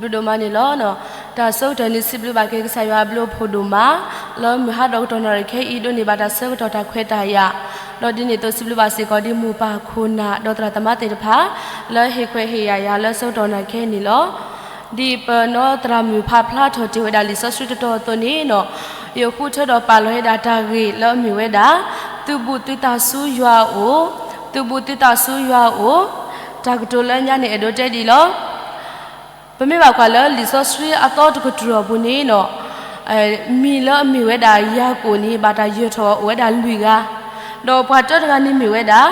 ဘျုးဒိၣ်မးန့ၣ်လီၤ. တၢ်ဆၢကတီၢ်န့ၣ် စံးဘျုးဘၣ်က့ၤကစၢ်ယွၤအဘျုးအဖှိၣ်ဒိၣ်မး, လၢမုၢ်ဟါဒီးကတီၢ်နၣ်ရံၣ်ခဲအံၤ ဒိးန့ၢ်ဘၣ်တၢ်ဆၢကတီၢ်တၢ်ခွဲးတၢ်ယာ်, ဒီးဒ်န့ၣ်အသိးစံးဘျုးဘၣ်စ့ၢ်ကီးဒ်မိၢ်ပၢ်ခိၣ်နၢ် ဒီးသရၣ်သမါသ့ၣ်တဖၣ် လၢဟ့ၣ်ခွဲးဟ့ၣ်ယာ်ယၤလၢဆၢကတီၢ်နၣ်ရံၣ်ခဲအံၤန့ၣ်လီၤ. ဒ်ပနီၢ်သရၣ်မုၣ်ဖးဖျါထီၣ်တ့ၢ်ဝဲဒၣ်လံာ်စီဆှံတတီၤအသိးန့ၣ်နီၤ, ယဃုထၢဒီးပာ်လီၤဝဲဒၣ်တၢ်ဂ့ၢ်လၢအမ့ၢ်ဝဲဒၣ် သုးဘူးသုသးဆူယွၤအအိၣ်, သုးဘူးသုသးဆူယွၤအအိၣ်, တၢ်ကတိၤလၢညါန့ၣ်အဲၣ်ဒိးတဲဒ်အံၤလီၤ. ပမ့ၢ်ဘၣ်ကွၢ်လၢလံာ်စီဆှံအသီတကတြူၢ်အပူၤန့ၣ်နီၤ, မံၤလၢအမ့ၢ်ဝဲဒၣ်ယၤကိာ်န့ၣ် ဘၣ်တၢ်ယၢၤထီၣ်အီၤအိၣ်ဝဲဒၣ်လွံၢ်ဂၤ, ဒီးပှၤတၢတဂၤန့ၣ်မ့ၢ်ဝဲဒၣ်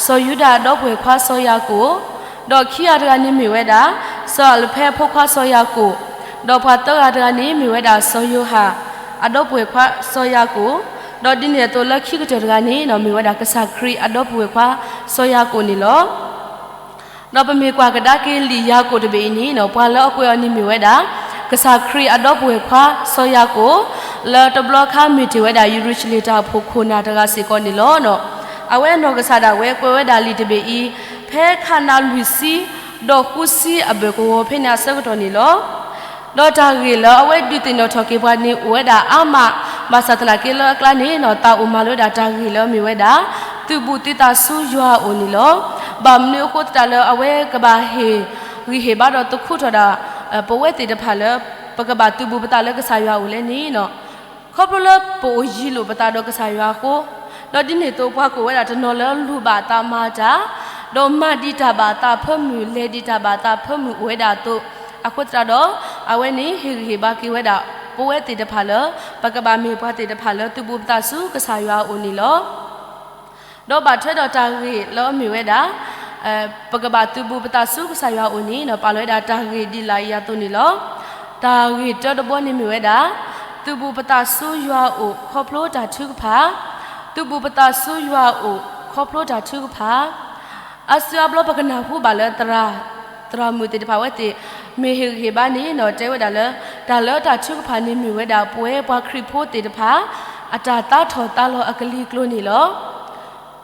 စီၤယူဒၤအဒီပုၢ်ဝဲၢ်ခွါစီၤယၤကိာ်, ဒီးခံဂၤတဂၤန့ၣ်မ့ၢ်ဝဲဒၣ် စီၤအၤလဖဲအဖိခွါစီၤယၤကိာ်, ဒီးပှၤသၢဂၤတဂၤန့ၣ်မ့ၢ်ဝဲဒၣ်စီၤယိၤဟၣ် အဒီပုၢ်ဝဲၢ်ခွါစီၤယၤကိာ်, ဒီးဒ်န့ၣ်အသိးလၢခံကတၢၢ်တဂၤန့ၣ်နီၤ မ့ၢ်ဝဲဒၣ်ကစၢ်ခရံာ်အဒီပုၢ်ဝဲၢ်ခွါစီၤယၤကိာ်န့ၣ်လီၤ. ဒီးပမ့ၢ်ကွၢ်ကဒါက့ၤလံာ်ယၤကိာ်တဘ့ၣ်အံၤန့ၣ်နီၤ, ပှၤလၢအကွဲးအီၤန့ၣ်မ့ၢ်ဝဲဒၣ် ကစၢ်ခရံာ်အဒီပုၢ်ဝဲၢ်ခွါစီၤယၤကိာ်, လၢတဘျီခါမ့ၢ်တ့ၢ်ဝဲဒၣ်ယရူၤၡလ့ၣ်တၢ်အိၣ်ဖှိၣ်ခိၣ်နၢ်တဂၤစ့ၢ်ကီးန့ၣ်လီၤ. အဝဲအနီၢ်ကစၢ်ဒၣ်ဝဲကွဲးဝဲဒၣ်လံာ်တဘ့ၣ်အံၤ ဖဲခါနါလွံၢ်ဆံ ဒီးဃုဆံအဘၢၣ်ကဝီၤဖဲန့ၣ်အဆၢကတီၢ်န့ၣ်လီၤ. ဒီးတၢ်ဂ့ၢ်လၢအဝဲဒုးသ့ၣ်နီၣ်ထီၣ်က့ၤပှၤန့ၣ်အိၣ်ဝဲဒၣ်အါမး, ဘၣ်ဆၣ်သနာ်က့လၢအကျါန့ၣ်နီၤ သးအိၣ်မၤလိဝဲဒၣ်တၢ်ဂ့ၢ်လၢအမ့ၢ်ဝဲဒၣ် သုးဘူးသုသးဆူယွၤအအိၣ်န့ၣ်လီၤ. ဘၣ်မနုၤအဃိသတးလၢအဝဲကဘၣ်ဟ့ၣ်ဂံၢ်ဟ့ၣ်ဘါဒီးသခူထီၣ်ဒၣ် ပဝဲသ့ၣ်တဖၣ်လၢ ပကဘၣ်သုးဘူးပသးလၢကစၢ်ယွၤအအိၣ်လဲၣ်န့ၣ်နီၤ, ခီဖျိလၢပအိၣ်ယံၤလိာ်ပသးဒီးကစၢ်ယွၤအဃိ, ဒီးဒ်န့ၣ်အသိးပှၤကအိၣ်ဝဲဒၣ်တနီၤလၢလူၤဘၣ်အသးမၤတၢ်, ဒီးမၤဒံးတၢ်ဘၣ်အသးအဖၢမုၢ်, လဲၤဒံးတၢ်ဘၣ်အသးအဖၢမုၢ်အိၣ်ဝဲဒၣ်အသိး, အဃိသတးဒီး အဝဲန့ၣ်ဟ့ၣ်ဂံၢ်ဟ့ၣ်ဘါက့ၤဝဲဒၣ် ပဝဲသ့ၣ်တဖၣ်လၢ ပကဘၣ်မ့ၢ်ပှၤသ့ၣ်တဖၣ်လၢသုးဘူးပသးဆူကစၢ်ယွၤအအိၣ်န့ၣ်လီၤ. ဒီးဘၣ်ထွဲဒီးတၢ်ဂ့ၢ်လၢအမ့ၢ်ဝဲဒၣ် ပကဘၣ်သုးဘူးပသးဆူကစၢ်ယွၤအအိၣ်န့ၣ်နီၤ ပာ်လီၤဝဲဒၣ်တၢ်ဂ့ၢ်ဒ်လာ်အံၤအသိးန့ၣ်လီၤ. တၢ်ဂ့ၢ်တၢတဘီန့ၣ်မ့ၢ်ဝဲဒၣ် သုးဘူးပသးဆူယွၤအအိၣ်ခီဖျိတၢ်ထုကဖၣ်, သုးဘူးပသးဆူယွၤအအိၣ်ခီဖျိတၢ်ထုကဖၣ်. အါစုအါဘျီပကနၢ်ဟူဘၣ်လၢ သရၣ်မုၣ်သ့ၣ်တဖၣ်ဝဲသ့ၣ် မ့ၢ်ဟ့ၣ်ဂံၢ်ဟ့ၣ်ဘါန့ၣ်နီၤ တဲဝဲဒၣ်လၢ တၢ်လၢတၢ်ထုကဖၣ်န့ၣ်မ့ၢ်ဝဲဒၣ် ပဝဲပှၤခရံာ်ဖိသ့ၣ်တဖၣ် အတၢ်သးထီၣ်သးလီၤအကလံၤကျိၤန့ၣ်လီၤ.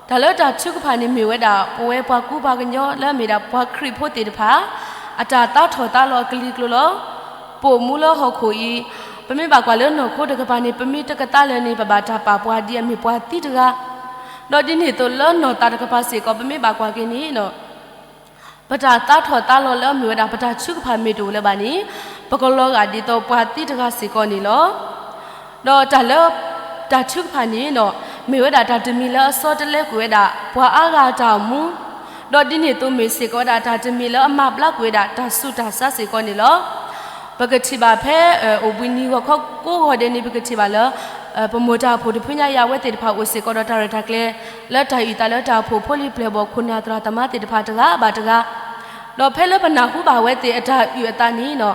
တၢ်လၢတၢ်ထုကဖၣ်န့ၣ်မ့ၢ်ဝဲဒၣ် ပဝဲပှၤကူပှၤကညီလၢအမ့ၢ်ဒၣ်ပှၤခရံာ်ဖိသ့ၣ်တဖၣ် အတၢ်သးထီၣ်သးလီၤအကလံၤကျိၤလီၤ. ပအိၣ်မူလၢဟီၣ်ခိၣ်အံၤ ပမ့ၢ်ဘၣ်ကွၢ်လၢနီၢ်ခိတကပၤန့ၣ် ပမ့ၢ်တကသါလၢာ်န့ၣ် ပဘၣ်တၢ်ပာ်ပှၤဒ်အမ့ၢ်ပှၤသံတဂၤ, ဒီးဒ်န့ၣ်အသိးလၢနီၢ်သးတကပၤစ့ၢ်ကီး ပမ့ၢ်ဘၣ်ကွၢ်က့ၤန့ၣ်နီၤ ပတၢ်သးထီၣ်သးလီၤလၢအမ့ၢ်ဝဲဒၣ် ပတၢ်ထုကဖၣ်မ့ၢ်တအိၣ်လၢၤဘၣ်န့ၣ် ပကလီၤဂာ်ဒ်သိးပှၤသံတဂၤစ့ၢ်ကီးန့ၣ်လီၤ. ဒီးတၢ်လၢ တၢ်ထုကဖၣ်န့ၣ်နီၤ မ့ၢ်ဝဲဒၣ်တၢ်တမံၤလၢအဆီတလဲကွံာ်ဝဲဒၣ် ပှၤအါဂၤအတၢ်အိၣ်မူ, ဒီးဒ်န့ၣ်အသိးမ့ၢ်စ့ၢ်ကီးဝဲဒၣ် တၢ်တမံၤလၢအမၤဘျါကွံာ်ဝဲဒၣ် တၢ်ဆူးတၢ်ဆါစ့ၢ်ကီးန့ၣ်လီၤ. ပကထံၣ်ဘၣ်ဖဲ အိၣ်ဘှံးနံၤဂီၤခီကိးဂီၤဒဲးန့ၣ် ပကထံၣ်ဘၣ်လၢ ပမိၢ်တၢ်အိၣ်ဖှိၣ်တဖုညါအံၤ အဝဲသ့ၣ်တဖၣ်အိၣ်စ့ၢ်ကီးဒီးတၢ်ရဲၣ်တၢ်ကျဲၤ လၢတၢ်အုၣ်သးလၢတၢ်အိၣ်ဖှိၣ်ဖိလံၤပျဲၢ်ဘီၣ်ခိၣ်နၢ်သရၣ်သမါသ့ၣ်တဖၣ်တဂၤဘၣ်တဂၤ, ဒီးဖဲလၢပနၢ်ဟူဘၣ်အဝဲသ့ၣ်အတၢ်အုၣ်အသးန့ၣ်နီၤ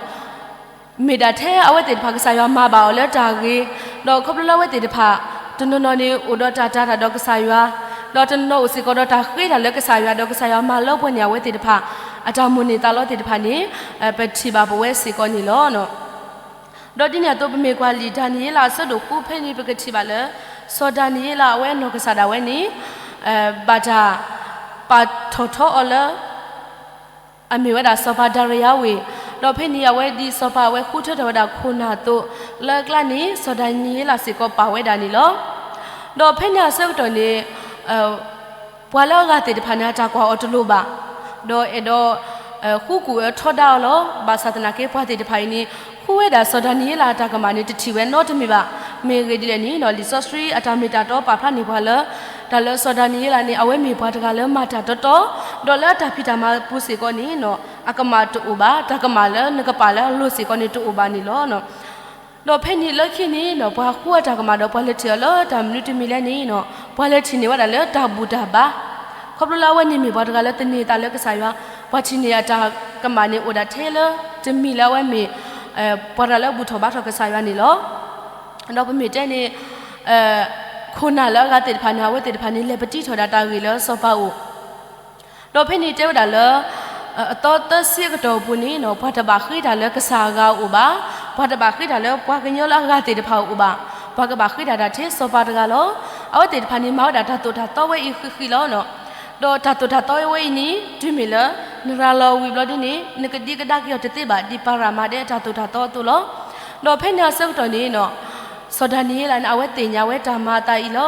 မ့ၢ်ဒၣ်ထဲအဝဲသ့ၣ်တဖၣ်ကစၢ်ယွၤမၤဘၣ်အီၤလၢတၢ်ဂ့ၤ, ဒီးခီဖျိလၢအဝဲသ့ၣ်တဖၣ် တနီၤနီၤန့ၣ်အိၣ်ဒီးတၢ်တာ်တၢ်ဒီးကစၢ်ယွၤ, ဒီးတနီၤနီၤအိၣ်စ့ၢ်ကီးဒီးတၢ်ဃ့တၢ်လၢကစၢ်ယွၤ ဒီးကစၢ်ယွၤမၤလၢပှဲၤန့ၢ်အဝဲသ့ၣ်တဖၣ် အတၢ်မိၣ်န့ၢ်သးလီသ့ၣ်တဖၣ်န့ၣ် ပထံၣ်ဘၣ်ပဝဲစ့ၢ်ကီးန့ၣ်လီၤ. ဒီးဒ်န့ၣ်အသိးပမ့ၢ်ကွၢ်လံာ်ဒၤနံးယ့လးအဆၢဒိၣ်ဃုဖဲန့ၣ် ပကထံၣ်ဘၣ်လၢ စီၤဒၤနံးယ့လးအဝဲအနီၢ်ကစၢ်ဒၣ်ဝဲန့ၣ် ဘၣ်တၢ်ပာ်ထီၣ်ထီအီၤလၢ အမ့ၢ်ဝဲဒၣ်စီၤပၤဒၤရံယါဝ့ၢ်, ဒီးဖဲန့ၣ်အဝဲဒ်စီၤပၤအဝဲဃုထၢထီၣ်ဝဲဒၣ်ခိၣ်နၢ်အသိး, လၢအကျါန့ၣ် စီၤဒၤနံးယ့လးစ့ၢ်ကီးပာ်ဝဲဒၣ်န့ၣ်လီၤ. ဒီးဖဲန့ၣ်အဆၢကတီၢ်န့ၣ် ပှၤလၢအဂၤသ့ၣ်တဖၣ်န့ၣ် အတၢ်ကွၢ်အီၤတလိၣ်ဘၣ်, ဒီးအဲၣ်ဒိး ဃုကွံာ်အၢထီဒါအီၤလီၤ. ဘၣ်ဆၣ်သနာ်က့ ပှၤသ့ၣ်တဖၣ်အံၤန့ၣ် ဃုဝဲဒၣ်စီၤဒၤနံးယ့လးအတၢ်ကမၣ်န့ၣ် တထံၣ်ဝဲနီတမံၤဘၣ်. မ့ၢ်ဂ့ၢ်ဒ်လဲၣ်န့ၣ် လံာ်စီဆှံအတၢ်မ့ၢ်တၢ်တီပာ်ဖျါန့ၢ်ပှၤလၢ တၢ်လၢစီၤဒၤနံးယ့လးန့ၣ် အဝဲမ့ၢ်ပှၤတဂၤလၢမၤတၢ်တီတီ, ဒီးလၢအတၢ်ဖံးတၢ်မၤပူၤစ့ၢ်ကီးန့ၣ် အကမၣ်တအိၣ်ဘၣ်, တၢ်ကမၣ်လၢနကပာ်လၢအလိၤစ့ၢ်ကီးန့ၣ်တအိၣ်ဘၣ်န့ၣ်လီၤ. ဒီးဖဲန့ၣ်လၢခံန့ၣ် ပှၤဃုအတၢ်ကမၣ်ဒီး ပှၤလဲၤထံၣ်အီၤလၢတၢ်မနုၤတမံၤလဲၣ်န့ၣ် ပှၤလဲၤထံၣ်န့ၢ်ဝဲဒၣ်လၢတၢ်ဘူၣ်တၢ်ဘါ, ခီဖျိလၢအဝဲန့ၣ်မ့ၢ်ပှၤတဂၤလၢသန့ၤအသးလၢကစၢ်ယွၤ, ပှၤထံၣ်န့ၢ်အတၢ်ကမၣ်န့ၣ် အိၣ်ဒၣ်ထဲလၢတမံၤလၢအဝဲမ့ၢ် ပှၤတဂၤလၢဘူၣ်ထီၣ်ဘါထီၣ်ကစၢ်ယွၤန့ၣ်လီၤ. ဒီးပမ့ၢ်တဲန့ၣ် ခိၣ်နၢ်လၢအဂၤသ့ၣ်တဖၣ်န့ၣ် အဝဲသ့ၣ်တဖၣ်န့ၣ် လဲၤပတံထီၣ်ဒၣ်တၢ်ဂ့ၢ်လၢစီၤပၤအိၣ်, ဒီးဖဲန့ၣ်တဲဝဲဒၣ်လၢ အသီသၢဆံအကတီၢ်အပူၤန့ၣ် ပှၤတဘၣ်ဃ့တၢ်လၢကစၢ်အဂၤအအိၣ်ဘၣ်, ပှၤတဘၣ်ဃ့တၢ်လၢပှၤကညီလၢအဂၤသ့ၣ်တဖၣ်အအိၣ်ဘၣ်, ပှၤကဘၣ်ဃ့တၢ်ဒၣ်ထဲစီၤပၤတဂၤလီၤ. အဝဲသ့ၣ်တဖၣ်န့ၣ် မၤဝဲဒၣ်တၢ်သိၣ်တၢ်သီဝဲအံၤဃံးဃံးလီၤ. ဒီးတၢ်သိၣ်တၢ်သီဝဲအံၤန့ၣ် တုၤမ့ၢ်လၢ နရၤလီၤဝံၤဘျီဒ်န့ၣ် နကဒံကဒါက့ၤအီၤတသ့ဘၣ် ဒ်ပၤရၤမၤဒဲးအတၢ်သိၣ်တၢ်သီအသိးလီၤ. ဒီးဖဲန့ၣ်အဆၢကတီၢ်န့ၣ်နီၤ စီၤဒၤနံးယ့လးန့ၣ် အဝဲသ့ၣ်ညါဝဲတၢ်မၤအသးအံၤလီ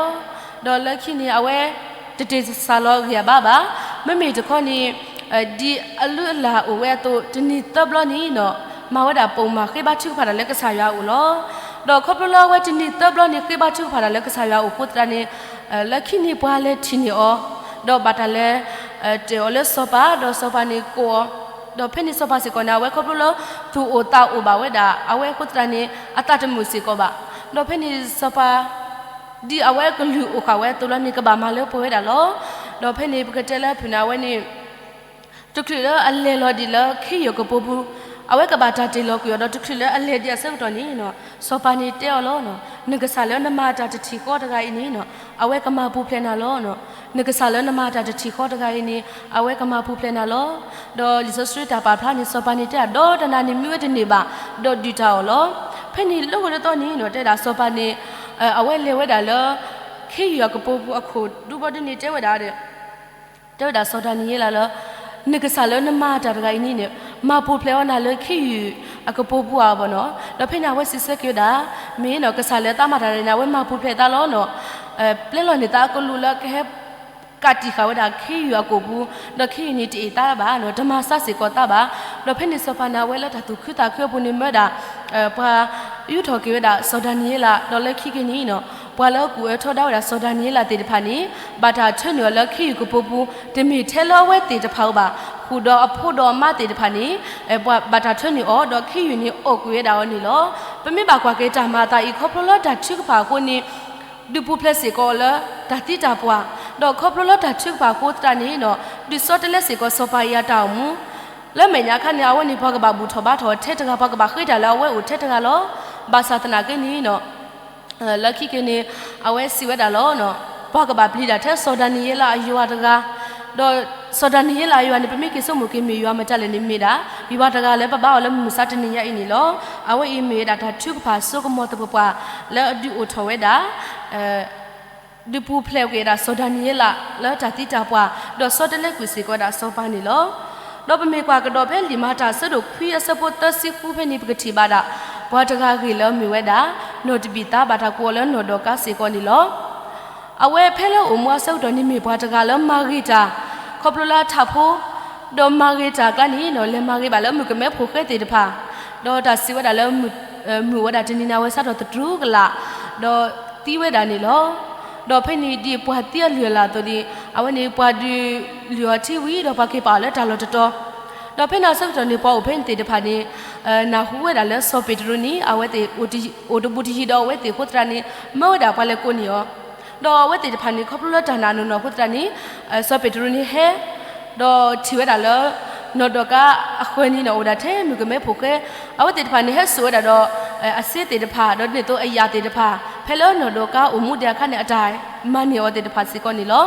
ၤ. ဒီးလၢခံန့ၣ် အဝဲတတ့ၢ်စးလီၤဂံၢ်အဘါဘၣ်. မ့မ့ၢ်တခီန့ၣ် ဒ်အလုၢ်အလၢ်အိၣ်ဝဲအသိး တနံၤသၢဘျီန့ၣ်နီၤ မၤဝဲဒၣ်ပိာ်မၤဃ့ဘါထုကဖၣ်တၢ်လၢကစၢ်ယွၤအအိၣ်လီၤ. ဒီးခီဖျိလၢအဝဲတနံၤသၢဘျီန့ၣ် ဃ့ဘါထုကဖၣ်တၢ်လၢကစၢ်ယွၤအအိၣ်အဃိသတးန့ၣ် လၢခံန့ၣ်ပှၤလဲၤထံၣ်န့ၢ်အီၤ ဒီးဘၣ်တၢ်လဲၤ တဲအီၤလၢစီၤပၤ ဒီးစီၤပၤန့ၣ်ကိးအီၤ, ဒီးဖဲန့ၣ်စီၤပၤစ့ၢ်ကီးန့ၣ် အဝဲခီဖျိလၢသူၣ်အိၣ်သးအိၣ်ဘၣ်ဝဲဒၣ် အဝဲအဃိသတးန့ၣ် အသးတမုာ်စ့ၢ်ကီးဘၣ်. ဒီးဖဲန့ၣ်စီၤပၤ ဒ်အဝဲကလုၢ်အိၣ်ဃာ်ဝဲအသိးလီၤန့ၣ် ကဘၣ်မၤလၢပှဲၤဝဲဒၣ်လီၤ. ဒီးဖဲန့ၣ်ပကတဲလၢအဖုၣ်န့ၣ် အဝဲန့ၣ် တချုးလၢအလဲၤလီၤဒံးလၢခ့ယုၢ်အကပိာ်ပူၤ အဝဲကဘၣ်တၢ်တ့ၢ်လီၤကွံာ်အီၤ ဒီးတချုးလၢအလဲၤဒံးအဆၢကတီၢ်န့ၣ် စီၤပၤန့ၣ်တဲအီၤလီၤ. နကစၢ်လၢနမၤတၢ်တထံၣ်ဃီတဂၤအံၤန့ၣ် အဝဲကမၤပူၤဖျဲးနၤလီၤ. နကစၢ်လၢနမၤတၢ်တထံၣ်ဃီတဂၤအံၤန့ၣ် အဝဲကမၤပူၤဖျဲးနၤလီၤ. ဒီးလံာ်စီဆှံတၢ်ပာ်ဖျါန့ၣ် စီၤပၤန့ၣ်တဲဒၣ် ဒီးတနၤန့ၣ်မံဝဲတန့ၢ်ဘၣ်, ဒီးဒုၣ်တၢ်အီၣ်လီၤ. ဖဲန့ၣ်လၢဂီၤတသီန့ၣ်နီၤ တဲဒၣ်စီၤပၤန့ၣ် အဝဲလဲၤဝဲဒၣ်လၢ ခ့ယုၢ်အကပိာ်ပူၤအခိၣ်ဒူဘျီဒ်န့ၣ် တဲဝဲဒၣ် တဲဝဲဒၣ်စီၤဒၤနံးယ့လးလၢ နကစၢ်လၢနမၤတၢ်တဂၤအံၤန့ၣ်န့ၣ် မၤပူၤဖျဲးအီၤနၤလၢခ့ယုၢ်အကပိာ်ပူၤဧါဘၣ်နီၤ. ဒီးဖဲန့ၣ်အဝဲစံးဆၢက့ၤဝဲဒၣ် မ့ၢ်နီၤ ကစၢ်လၢသးမၤတၢ်န့ၣ် အဝဲမၤပူၤဖျဲးသးလီၤနီၤ. ပျဲလီၤန့ၢ်သးအကလူးလၢကဟဲ ကးတံာ်ဃာ်ဝဲဒၣ်ခ့ယုၢ်အကပိာ်ပူၤ, ဒီးခ့ယုၢ်န့ၣ်တအ့ၣ်သးဘၣ်နီၤ, တမၤစၢ်စ့ၢ်ကီးသးဘၣ်. ဒီးဖဲန့ၣ်စီၤပၤန့ၣ် အဝဲလၢတၢ်သူၣ်ခုသးခုအပူၤန့ၣ်မၢဒၣ် ပှၤယူၢ်ထီၣ်က့ၤဝဲဒၣ်စီၤဒၤနံးယ့လး, ဒီးလၢခံက့ၤန့ၣ်နီၤ ပှၤလၢအကူၣ်အၢထီဒါဝဲဒၣ်စီၤဒၤနံးယ့လးသ့ၣ်တဖၣ်န့ၣ် ဘၣ်တၢ်ထၢနုာ်အီၤလၢခ့ယုၢ်ကပိာ်ပူၤ, တမ့ၢ်ထဲလၢအဝဲသ့ၣ်တဖၣ်ဧိၤဘၣ်, ဃုာ်ဒီးအဖိဒီးအမါသ့ၣ်တဖၣ်န့ၣ် ဘၣ်တၢ်ထၢနုာ်အီၤ, ဒီးခ့ယုၢ်န့ၣ်အိၣ်ကွံာ်ဝဲဒၣ်အီၤန့ၣ်လီၤ. ပမ့ၢ်ဘၣ်ကွၢ်က့ၤတၢ်မၤအသးအံၤ ခီဖျိလၢတၢ်ထုကဖၣ်အဃိန့ၣ် ဒုးပူၤဖျဲးစ့ၢ်ကီးအီၤလၢတၢ်သံတၢ်ပှၢ်, ဒီးခီဖျိလၢတၢ်ထုကဖၣ်အဃိသတးန့ၣ်နီၤ ဒုးဆီတလဲစ့ၢ်ကီးစီၤပၤအံၤအတၢ်အိၣ်မူ, လၢမဲာ်ညါခါန့ၣ် အဝဲန့ၣ်ပှၤကဘၣ်ဘူၣ်ထီၣ်ဘါထီၣ်ထဲတဂၤ, ပှၤကဘၣ်ဃ့တၢ်လၢအဝဲအိၣ်ထဲတဂၤလီၤ. ဘၣ်ဆၣ်သနာ်က့န့ၣ်နီၤ လၢခံက့ၤန့ၣ် အဝဲစံးဝဲဒၣ်လီၤ, ပှၤကဘၣ်ပျံၤဒၣ်ထဲစီၤဒၤနံးယ့လးအယွၤတဂၤ, ဒီးစီၤဒၤနံးယ့လးအယွၤန့ၣ် ပမ့ၢ်က့ၤဆိကမိၣ်က့ၤမ့ၢ်ယွၤမတၤလဲၣ်န့ၣ် မ့ၢ်ဒၣ် ယွၤတဂၤလၢပဘါအီၤလၢမုၢ်မဆါတနံၤညါအံၤန့ၣ်လီၤ. အဝဲအံၤမ့ၢ်ဝဲဒၣ်တၢ်ထုကဖၣ်စိကမီၤသပှၢ်ပှၢ် လၢအဒုးအိၣ်ထီၣ်ဝဲဒၣ် ဒုးပူၤဖျဲးကွံာ်ဝဲဒၣ်စီၤဒၤနံးယ့လးလၢတၢ်သံတၢ်ပှၢ်, ဒီးဆီတလဲကွံာ်စ့ၢ်ကီးဝဲဒၣ်စီၤပၤန့ၣ်လီၤ. ဒီးပမ့ၢ်ကွၢ်ကဒီးဖဲလံာ်မၤတၢ်အဆၢဒိၣ်ခွံအဆၢဖိသၢဆံဃုဖဲန့ၣ် ပကထံၣ်ဘၣ်ဒၣ် ပှၤတဂၤဂ့ၢ်လၢမ့ၢ်ဝဲဒၣ် နီၢ်တဘံၣ်သါ ဘၣ်တၢ်ကိးအီၤလၢနီၢ်ဒီကါစ့ၢ်ကီးန့ၣ်လီၤ. အဝဲဖဲလၢအိၣ်မူအဆၢကတီၢ်န့ၣ်မ့ၢ်ပှၤတဂၤလၢမၤဂ့ၤတၢ် ခီဖျိလၢအထးဖိ, ဒီးမၤဂ့ၤတၢ်အကျါန့ၣ်နီၤ လဲၤမၤဂ့ၤဘၣ်လၢမုၣ်ကမဲဖိဃဲသ့ၣ်တဖၣ်, ဒီးတၢ်စံးဝဲဒၣ်လၢ မုာ်ဝဲဒၣ်တနံၤန့ၣ် အဝဲစးထီၣ်သတြူးကလာ်, ဒီးသံဝဲဒၣ်န့ၣ်လီၤ. ဒီးဖဲန့ၣ်ဒ်ပှၤသံအလုၢ်အလၢ်အသိးန့ၣ် အဝဲန့ၣ်ပှၤဒုးလုၢ်အီၤထံဝံၤ ဒီးပှၤက့ၤပာ်အီၤလၢတၢ်လီၢ်တတီၤ, ဒီးဖဲန့ၣ်အဆၢကတီၢ်န့ၣ် ပှၤအိၣ်ဖဲန့ၣ်သ့ၣ်တဖၣ်န့ၣ် နၢ်ဟူဝဲဒၣ်လၢစီၤပ့းတရူးန့ၣ် အဝဲသ့ၣ်အိၣ်တဘူးတယံၤဒီးအဝဲသ့ၣ်အဃိသတးန့ၣ် မၢဝဲဒၣ်ပှၤလဲၤကိးန့ၢ်အီၤ, ဒီးအဝဲသ့ၣ်တဖၣ်န့ၣ် ခီဖျိလၢတၢ်နာ်နီၢ်နီၢ်အဃိသတးန့ၣ် စီၤပ့းတရူးန့ၣ်ဟဲ ဒီးထံၣ်ဝဲဒၣ်လၢ နီၢ်ဒီကါအဃၢၤန့ၣ်နီၤ အိၣ်ဒၣ်ထဲမုၣ်ကမဲဖိဃဲ, အဝဲသ့ၣ်တဖၣ်န့ၣ် ဟဲစိာ်ဝဲဒၣ်ဒီး အစ့သ့ၣ်တဖၣ် ဒီးဒ်န့ၣ်အသိးအယၣ်သ့ၣ်တဖၣ် ဖဲလၢနီၢ်ဒီကါအိၣ်မူဒံးအခါန့ၣ် အတၢ်မၤန့ၢ်အီၤသ့ၣ်တဖၣ်စ့ၢ်ကီးန့ၣ်လီၤ.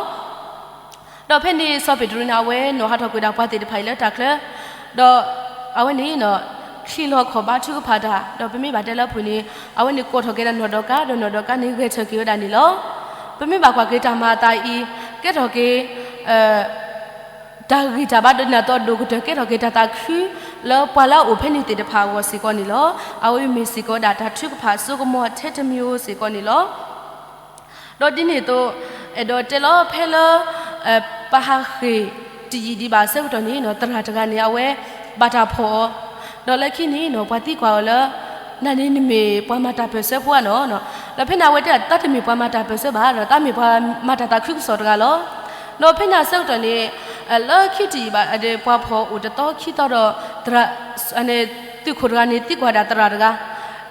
ဒီးဖဲန့ၣ်စီၤပ့းတရူးန့ၣ် အဝဲနီၤဟးထီၣ်ကွံာ်ဒၣ်ပှၤသ့ၣ်တဖၣ်အံၤလၢတၢ်ချၢ, ဒီးအဝဲန့ၣ်နီၤ ချံးလီၤခီၣ်ဘါထုကဖၣ်တၢ်, ဒီးပမ့ၢ်ဘၣ်တဲလၢအပူၤန့ၣ် အဝဲန့ၣ်ကိးထီၣ်က့ၤဒၣ်နီၢ်ဒီကါ, ဒီးနီၢ်ဒီကါန့ၣ်ဂဲၤထၢၣ်က့ၤဝဲဒၣ်န့ၣ်လီၤ. ပမ့ၢ်ဘၣ်ကွၢ်က့ၤတၢ်မၤအသးအံၤ ကဲထီၣ်က့ၤ တၢ်ဂံၢ်တၢ်ဘါ ဒီးဒ်န့ၣ်အသိးအဒိၣ်ကတၢၢ် ကဲထီၣ်က့ၤတၢ်သးခု လၢပှၤလၢအအိၣ်ဖဲန့ၣ်သ့ၣ်တဖၣ်အဂီၢ်စ့ၢ်ကီးန့ၣ်လီၤ. အဝဲမ့ၢ်စ့ၢ်ကီးဝဲဒၣ်တၢ်ထုကဖၣ်စိကမီၤထဲတမံၤဧိၤစ့ၢ်ကီးန့ၣ်လီၤ. ဒီးဒ်န့ၣ်အသိး အဲၣ်ဒိးတဲလီၤဖဲလၢ ပဟးဃ့ၢ်တယံာ်ဒံးဘၣ်အဆၢကတီၢ်န့ၣ်နီၤ သရၣ်တဂၤန့ၣ် အဝဲဘၣ်တၢ်ဖီၣ်အီၤ, ဒီးလၢခံန့ၣ်နီၤ ပှၤသံကွၢ်အီၤလၢ နၤန့ၣ်နမ့ၢ်ပှၤမၤတၢ်ပၢၢ်ဆၢဖိဧါနီၤ. ဒီးဖဲန့ၣ်အဝဲတဲ သးတမ့ၢ်ပှၤမၤတၢ်ပၢၢ်ဆၢဘၣ်ဒီး သးမ့ၢ်ပှၤမၤတၢ်သးခုကစီၣ်တဂၤလီၤ. ဒီးဖဲန့ၣ်အဆၢကတီၢ်န့ၣ် လၢခံတယံာ်ဘၣ် ပှၤဖီၣ်အိၣ်တသီခံသီဒီး သရၣ် သုးခိၣ်တဂၤန့ၣ် သံကွၢ်ဒၣ်သရၣ်တဂၤ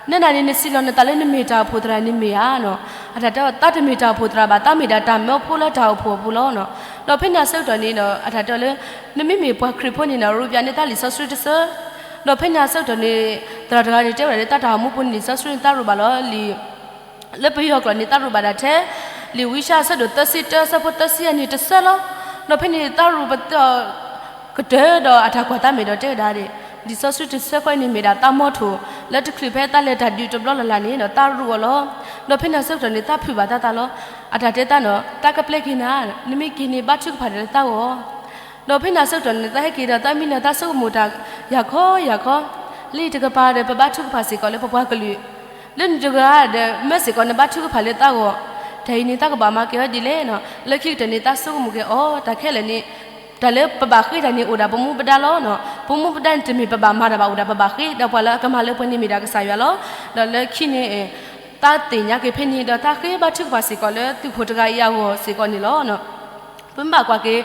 နဲဒၣ်န့ၣ် နစံးလီၤနသးလၢနမ့ၢ်တၢ်အိၣ်ဖှိၣ်သရၣ်န့ၣ်မ့ၢ်ဧါနီၤ. အတၢ်တဲအီၤ သးတမ့ၢ်တၢ်အိၣ်ဖှိၣ်သရၣ်ဘၣ်, သးမ့ၢ်ဒၣ်တၢ်မၢဖိလၢတၢ်အိၣ်ဖှိၣ်အပူၤလီၤနီၤ. ဒီးဖဲန့ၣ်အဆၢကတီၢ်န့ၣ်ဒီး အတၢ်တဲအီၤလၢ နမ့မ့ၢ်ပှၤခရံာ်ဖိန့ၣ်နီၤ ရူးပၠးန့ၢ်သးလံာ်စီဆှံတဆၢ. ဒီးဖဲန့ၣ်အဆၢကတီၢ်န့ၣ် သရၣ်တဂၤန့ၣ် တဲဝဲဒၣ်လၢ သးတၢ်အိၣ်မူပူၤန့ၣ် လံာ်စီဆှံန့ၣ်သးရူးဘၣ်လီၤလံ လၢပယီၤကျိာ်န့ၣ် သးရူးဘၣ်ဒၣ်ထဲ လံာ်ဝံယၡါယၤအဆၢဒိၣ်သၢဆံတၢ အဆၢဖိသၢဆံအနံၤတဆၢလီၤ. ဒီးဖဲန့ၣ်သးရူးပသး ကတၢၢ်ဒီးအတၢ်ကွၢ်သးမဲာ်ဒီးတဲဝဲဒၣ် လံာ်စီဆှံတဆၢဃီအံၤန့ၣ်မ့ၢ်ဒၣ်သးမီထိၣ် လၢတချုးဖဲသးလဲၤတၢ်ဒုးတဘျီလၢ်လၢ်န့ၣ်ဒီး သးရူးအီၤလီၤ. ဒီးဖဲန့ၣ်အဆၢကတီၢ်န့ၣ် သးဖုးဘၣ်သးသးလီၤ. အတၢ်တဲသးနီၤ သးကပျဲက့ၤနၤ နမ့ၢ်က့ၤန့ၣ်ဘါထုကဖၣ်ဒီးလၢသးဂီၢ် ဒီးဖဲန့ၣ်အဆၢကတီၢ်န့ၣ် သးဟဲက့ၤဒီးသးမံလၢသးဆိကမိၣ်တၢ် ယၤခီယၤခီ, လၢတကပၤဒီး ပဘါထုကဖၣ်စ့ၢ်ကီးလၢပပှၤကလုာ်, လၢနတဂၤဒီး မၢစ့ၢ်ကီးနဘါထုကဖၣ်လၢသးဂီၢ်, တၢ်အံၤန့ၣ် သးကဘၣ်မၤက့ၤအီၤဒ်လဲၣ်နီၤ. လၢခံကတၢၢ်န့ၣ် သးဆိကမိၣ်က့ၤအီၤ တၢ်ခဲလၢာ်န့ၣ် တၢ်လၢပဘၣ်ဃ့တၢ်န့ၣ် အိၣ်ဒၣ်ပမူပဒါလီၤနီၤ. ပမူပဒါန့ၣ် တမ့ၢ်ပဘၣ်မၤတၢ်ဘၣ် အိၣ်ဒၣ်ပဘၣ်ဃ့, ဒီးပှၤလၢအကမၤလၢပှဲၤန့ၣ်မ့ၢ်ဒၣ်ကစၢ်ယွၤလီၤ. ဒီးလၢခံန့ၣ် သးသ့ၣ်ညါက့ၤဖဲန့ၣ် ဒီးသးဃ့ဘါထုကဖၣ်စ့ၢ်ကီးလၢသုးခိၣ်တဂၤအံၤအဂီၢ်စ့ၢ်ကီးန့ၣ်လီၤ. ပမ့ၢ်ဘၣ်ကွၢ်က့ၤ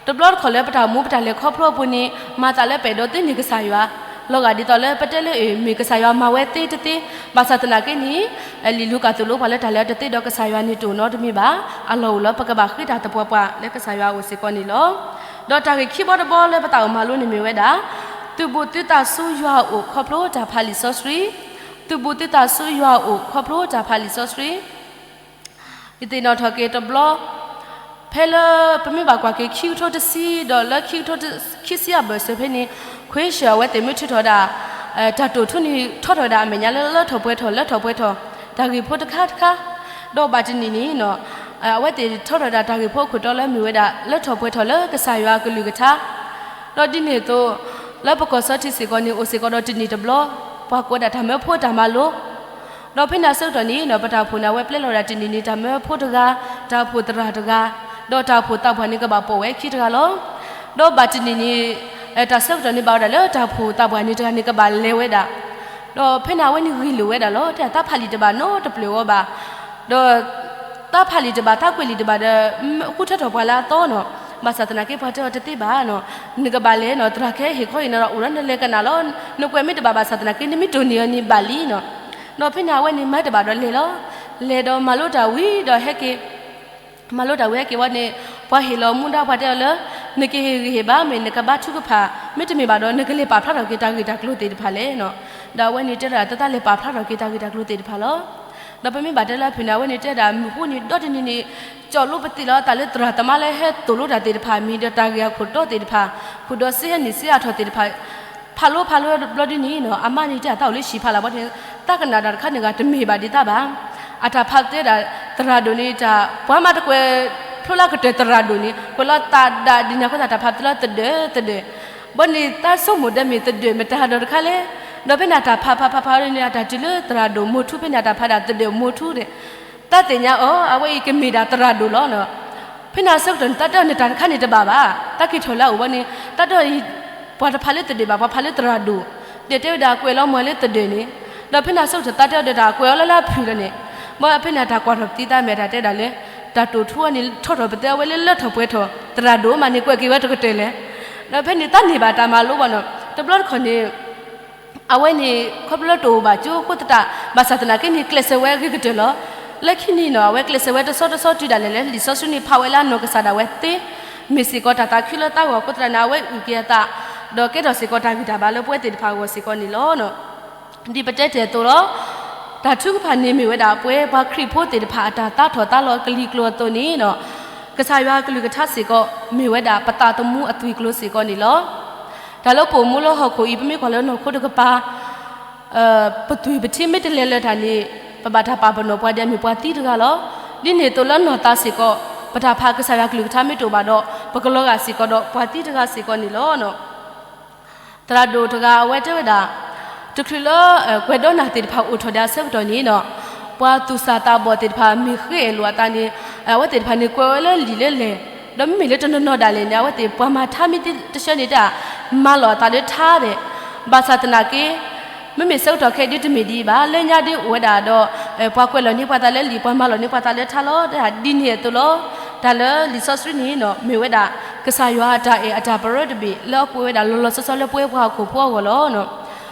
တဘျီတခီၣ်လၢပတၢ်အိၣ်မူပတၢ်လဲၤခီဖျိအပူၤန့ၣ် မၤသးလၢပအဲၣ်ဒိးသ့န့ၢ်ကစၢ်ယွၤ, လီၤဂာ်ဒ်သိးလၢပတဲလၢအ့ၣ် မ့ၢ်ကစၢ်ယွၤမၤဝဲသ့တသ့, ဘၣ်ဆၣ်သနာ်က့န့ၣ် လံာ်လူၤကၣ်သိၣ်လိပှၤလၢတၢ်လၢအတသ့ဒီးကစၢ်ယွၤန့ၣ်တအိၣ်နီတမံၤဘၣ်. အလီၢ်အိၣ်လၢပကဘၣ်ဃ့တၢ်သပှၢ်ပှၢ်လၢကစၢ်ယွၤအအိၣ်စ့ၢ်ကီးန့ၣ်လီၤ. ဒီးတၢ်ဂ့ၢ်ခံဘီတဘီလၢပသးအိၣ်မၤလိန့ၣ်မ့ၢ်ဝဲဒၣ် သုးဘူးသုသးဆူယွၤအအိၣ်ခီဖျိတၢ်ဖးလံာ်စီဆှံ, သုးဘူးသုသးဆူယွၤအအိၣ်ခီဖျိတၢ်ဖးလံာ်စီဆှံ ယသ့ၣ်နီၣ်ထီၣ်က့ၤတဘျီ, ဖဲလၢပမ့ၢ်ဘၣ်ကွၢ်က့ၤခံကထိတဆံ ဒီးလၢခံကထိခံဆံအဘၢၣ်စၢၤဖဲန့ၣ် ခွ့ၡၢၣ်အဝဲသ့ၣ်မ့ၢ်ထုးထီၣ်ဝဲဒၣ် တၢ်တိာ်ထူန့ၣ် ထီထီၣ်ဝဲဒၣ်အမဲာ်ညါလၢလၢထီၣ်ပှဲၤထီၣ် လၢထီၣ်ပှဲၤထီၣ် တၢ်ဂ့ၢ်ဖိတခါတခါ, ဒီးဘၣ်တနံၤန့ၣ် အဝဲသ့ၣ်ထီထီၣ်ဝဲဒၣ်တၢ်ဂ့ၢ်ဖိအခိၣ်တီလၢမ့ၢ်ဝဲဒၣ် လၢထီၣ်ပှဲၤထီၣ်လၢကစၢ်ယွၤအကလုၢ်ကထါ ဒီးဒ်န့ၣ်အသိး လၢပကီၢ်စီထံစ့ၢ်ကီးန့ၣ် အိၣ်စ့ၢ်ကီးဒီးတနံၣ်တဘျီ, ပှၤကိးဒၣ်တၢ်မၢဖိတၢ်မၤလိ, ဒီးဖဲန့ၣ်အဆၢကတီၢ်န့ၣ် ပတၢ်အိၣ်ဖှိၣ်န့ၣ် အဝဲပျဲလီၤဝဲဒၣ်တနံၣ်န့ၣ် တၢ်မၢဖိတဂၤ, တၢ်အိၣ်ဖှိၣ်သရၣ်တဂၤ, ဒီးတၢ်အိၣ်ဖှိၣ်သးပှၢ်န့ၣ်ကဘၣ်ပိာ်ဝဲခံတဂၤလီၤ. ဒီးဘၣ်တနံၤန့ၣ် တၢ်ဆၢကတီၢ်န့ၣ်ဘၣ်ဝဲဒၣ်လၢတၢ်အိၣ်ဖှိၣ်သးပှၢ်န့ၣ်တဂၤန့ၣ် ကဘၣ်လဲၤဝဲဒၣ်, ဒီးဖဲန့ၣ်အဝဲန့ၣ်ဂ့ၢ်လိာ်ဝဲဒၣ်လီၤ. တဲတၢ်ဖးလံာ်တဘၣ်နီတပျၢၢ်အဂီၢ်ဘၣ်, ဒီးတၢ်ဖးလံာ်တဘၣ် တၢ်ကွဲးလံာ်တဘၣ်ဒီး ဃုထၢထီၣ်ပှၤလၢအသီနီၤ, ဘၣ်ဆၣ်သနာ်က့ပှၤတဲအီၤတသ့ဘၣ်နီၤ, နကဘၣ်လဲၤနီၤ သရၣ်ခဲဟ့ၣ်ခီဟ့ၣ်နီၤဒီးအိၣ်ဒီးနလဲၤကနၣ်လီၤ, နကွဲးမ့ၢ်တဘၣ်ဘၣ်ဆၣ်သနာ်က့ နမ့ၢ်တိၢ်န့ၢ်အီၤန့ၣ်ဘၣ်လံနီၤ. ဒီးဖဲန့ၣ်အဝဲန့ၣ်မၤတဘၣ်ဒီးလဲၤလီၤ, လဲၤဒီးမၤလိတၢ်ဝံၤဒီးဟဲက့ၤ မၤလိတၢ်ဝံၤဟဲက့ၤဝံၤန့ၣ် ပှၤဟ့ၣ်လီၤမူဒါပှၤတဲအီၤလၢ နကဟ့ၣ်ဂံၢ်ဟ့ၣ်ဘါမ့ၢ်နကဘါထုကဖၣ်, မ့တမ့ၢ်ဘၣ်ဒီး နကလဲၤပာ်ဖျါထီၣ်က့ၤတၢ်ဂ့ၢ်တၢ်ကျိၤသ့ၣ်တဖၣ်လဲၣ်နီၤ. ဒီးအဝဲန့ၣ်တဲဒၣ်တၢ်သးလဲၤပာ်ဖျါထီၣ်က့ၤတၢ်ဂ့ၢ်တၢ်ကျိၤသ့ၣ်တဖၣ်လီၤ. ဒီးပမ့ၢ်ဘၣ်တဲလၢအဖုၣ်န့ၣ် အဝဲန့ၣ်တဲဒၣ်မုၢ်ဃိန့ၣ် ဒီတနံၤန့ၣ် ကၠီၣ်လိပသံးလီၤအသးလၢသရၣ်သမါလၢဟဲသိၣ်လိတၢ်သ့ၣ်တဖၣ် မ့ၢ်ဒီးတၢ်ဂ့ၢ်အခိၣ်တီသ့ၣ်တဖၣ်, ဃုာ်ဒီးစ့ဟဲနုာ်စ့အါထီၣ်သ့ၣ်တဖၣ် ဖးလိဖးလိဘျီဒ်န့ၣ်နီၤ အမါန့ၣ်တဲအသးအိၣ်လၢဟံၣ်ဖးလၢ်ဘၣ်န့ၣ် သးကနၣ်တၢ်တခါန့ၣ်ဂ့ၤ တမ့ၢ်ဘၣ်ဒ်သးဘၣ်. အတၢ်ဖးတဲဒၣ်သရၣ်ဒိၣ်န့ၣ် တၢ်ပှၤမၤတကွဲးဖျိလၢကတၢၢ်သရၣ်ဒိၣ်န့ၣ် ကွဲးလီၤသးဒၣ်ဒ်န့ၣ်အဃိသတး တၢ်ဖးသ့လီၤသဒၢးသဒၢး, ဘၣ်န့ၣ်သးဆိကမိၣ်ဒီးမ့ၢ်သဒၢးမတၤဒီးတခါလဲၣ်. ဒီးဖဲန့ၣ်အတၢ်ဖးဖးဖးဖးန့ၣ် အတၢ်တုၤလၢသရၣ်ဒိၣ်မိၢ်ထူ ဖဲန့ၣ်အတၢ်ဖးဒၣ်သဒၢးမိၢ်ထူန့ၣ် သးသ့ၣ်ညါအီၤ အဝဲအံၤကမ့ၢ်ဒၣ်သရၣ်ဒိၣ်လီၤ. ဖဲန့ၣ်အဆၢကတီၢ်န့ၣ် သးတဲအီၤန့ၣ်တၢ်တခါန့ၣ်တဘၣ်ဘၣ်. သးက့ၤထီၣ်လၢအအိၣ်ဘၣ်န့ၣ် သးတဲအီၤ ပှၤတဖးလၢသဒၢးဘၣ် ပှၤဖးလၢသရၣ်ဒိၣ်, ဒီးတဲဝဲဒၣ်ကွဲးလီၤမၢ်လၢသဒၢးန့ၣ်, ဒီးဖဲန့ၣ်အဆၢကတီၢ်သးတဲအီၤဒီးတၢ်ကွဲးအီၤလၢလၢအဖုၣ်လီၤန့ၣ်, ဘၣ်ဖဲန့ၣ်အတၢ်ကွၢ်ထီၣ်ပသံသးမ့ၢ်တၢ်တဲဒၣ်လၢ တၢ်တိာ်ထူအီၤန့ၣ် ထီထီၣ်ပသဲအဝဲလၢလၢထီၣ်ပှဲၤထီၣ် သရၣ်ဒိၣ်မးန့ၣ် ကွဲးက့ၤဝဲတကတၢၢ်လဲၣ်. ဒီးဖဲန့ၣ်သးန့ၢ်ဘၣ်တၢ်မၤလိဘၣ်နီၤ တဘျီတခီၣ်န့ၣ် အဝဲန့ၣ် ခီဖျိလၢတအိၣ်ဘၣ်ကၠိအဃိသတး ဘၣ်ဆၣ်သနာ်က့န့ၣ် ကျဲးစၢးဝဲအဂ့ၤကတၢၢ်လီၤ. လၢခံန့ၣ်နီၤ အဝဲကျဲးစၢးဝဲတဆီတဆီတုၤဒၣ်လဲာ်လၢ လံာ်စီဆှံန့ၣ်ဖးဝဲလၢအနီၢ်ကစၢ်ဒၣ်ဝဲသ့, မ့ၢ်စ့ၢ်ကီးတၢ်သးခုလၢသးဂီၢ်အဃိသတးန့ၣ် အဝဲအုၣ်က့ၤအသး ဒီးကဲထီၣ်စ့ၢ်ကီးတၢ်ဂံၢ်တၢ်ဘါလၢပဝဲသ့ၣ်တဖၣ်အဂီၢ်စ့ၢ်ကီးန့ၣ်လီၤ. ဒ်ပတဲတ့ၢ်အသိးလီၤ. တၢ်ထုကဖၣ်န့ၣ်မ့ၢ်ဝဲဒၣ် ပဝဲပှၤခရံာ်ဖိသ့ၣ်တဖၣ်အတၢ်သးထီၣ်သးလီၤကလံၤကျိၤအသိးန့ၣ်နီၤ, ကစၢ်ယွၤအကလုၢ်ကထါစ့ၢ်ကီး မ့ၢ်ဝဲဒၣ်ပသးသမူအသွံၣ်ကျိၤစ့ၢ်ကီးန့ၣ်လီၤ. တၢ်လၢပအိၣ်မူလၢဟီၣ်ခိၣ်အံၤ ပမ့ၢ်ကွၢ်လၢနီၢ်ခိတကပၤ ပသွံၣ်ပထံမ့ၢ်တလဲၤလၢၤတၢ်န့ၣ် ပဘၣ်တၢ်ပာ်ပနီၣ်ပှၤဒ်အမ့ၢ်ပှၤသံတဂၤလီၤ. ဒ်န့ၣ်အသိးလၢနီၢ်သးစ့ၢ်ကီး ပတၢ်ဖးကစၢ်ယွၤကလုၢ်ကထါမ့ၢ်တအိၣ်ဘၣ်ဒီး ပကလီၤဂာ်စ့ၢ်ကီးဒီးပှၤသံတဂၤစ့ၢ်ကီးန့ၣ်လီၤ. သရၣ်ဒိၣ်တဂၤအဝဲတဲဝဲဒၣ်, တချုးလၢ ကွဲးဒီးနၢ်သ့ၣ်တဖၣ်အိၣ်ထီၣ်ဒံးအဆၢကတီၢ်န့ၣ်နီၤ, ပှၤသူၣ်စၢ်သးဘီၣ်သ့ၣ်တဖၣ်မ့ၢ်ဃ့အဲၣ်လိာ်အသးန့ၣ် အဝဲသ့ၣ်တဖၣ်န့ၣ်ကွဲးဝဲလၢလံာ်လၢလဲၢ်, ဒီးမ့မ့ၢ်လၢတနီၤနီၤဒၣ်လဲာ်န့ၣ် အဝဲသ့ၣ်ပှၤမၤထါမ့ၢ်တဆှၢန့ၣ်တၢ် မၤလီၤအသးလၢထါဒဲး, ဘၣ်ဆၣ်သနာ်က့ မ့မ့ၢ်ဆၢကတီၢ်ခဲအံၤဒ်တမ့ၢ်ဒ်အံၤဘၣ်, လၢညါဒ်အိၣ်ဝဲဒၣ်ဒီး ပှၤကွဲးလီၤန့ၢ်ပှၤသးလၢလံာ်, ပှၤမၤလီၤန့ၢ်ပှၤသးလၢထါလီၤ. ဒ်န့ၣ်အသိးလီၤ. တၢ်လၢလံာ်စီဆှံန့ၣ်နီၤ မ့ၢ်ဝဲဒၣ် ကစၢ်ယွၤအတၢ်အဲၣ်အတၢ်ပရၢတဘ့ၣ် လၢအကွဲးဝဲဒၣ်လီၤလီၤဆီဆီလၢပဝဲပှၤဟီၣ်ခိၣ်ဖိအဂီၢ်လီၤ.